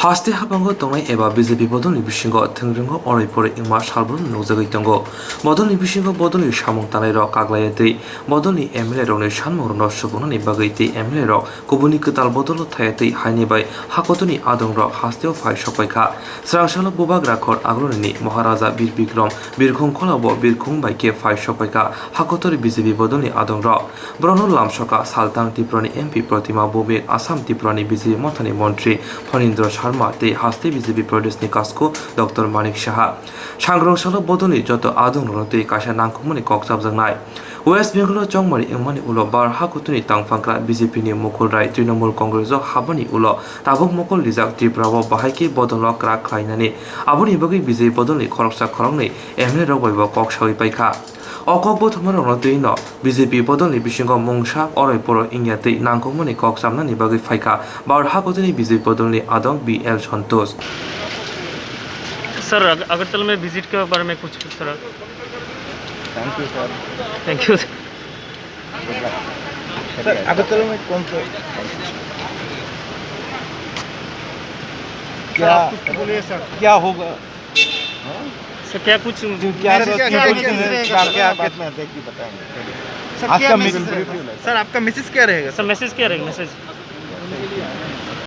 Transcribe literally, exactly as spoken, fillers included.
Haste habango tongnai eba B J P bodolni bisingo thwngringo oroi poroi wngma salbrumno nukjagwi tongo. Bodolni bisingo bodolni samung tanairok kaglaiya tei bodolni M L A rokni sanmungrokno subungnani bagwi tei M L A rok kubuni kwtal bodolo thaya tei haini bai hakotorni adongrok hasteo phai sokpaikha. Swrangsalo bubagra khor Agulonini Maharaja Bir Bikrom birkhung kholabo birkhung bai khe phai sokpaikha hakotor B J P bodolni adongrok. Borokno lamsoka saltang Tripurani M P Protima Bhowmik, Assam Tripurani B J P mothani montri Phanindra Sharma tei haste B J P Pradeshni kasku Doctor Manik Saha. Sangrong salo bodolni joto adongrokno twi kaisa nangkukmani kok chapjaknai. West Bengal-o chongmari wngmani ulo bar hakutorni tangphangkra B J P ni mukul rai Trinamool Congress-o habani ulo tabuk mokol rijak Tripura-o bahai khe bodolno kwrak khlainani. Aboni bagwi B J P bodolni khoroksa khoroknwi M L A rok bai bo kok saui paikha. O kok bothomarokno twi no B J P bodolni bisingo mungsa oroi poroi wngya tei nangkukmani kok chamnani bagwi phaikha Bharat hakotorni B J P bodolni adong B L Santosh. Sir, अग-, अगरतला में विजिट के बारे में कुछ, sir. Thank you sir. Thank you. Sir, Agartala में कौन सा क्या, सर, आप कुछ तो बोलिए सर। क्या होगा? सर, क्या कुछ क्या मैसेज क्या क्या क्या क्या क्या क्या क्या क्या बाद में देख के बताएंगे। सर, आपका क्या मैसेज मैसेज रहेगा? सर, आपका मैसेज क्या रहेगा? सर, मैसेज क्या रहेगा? मैसेज।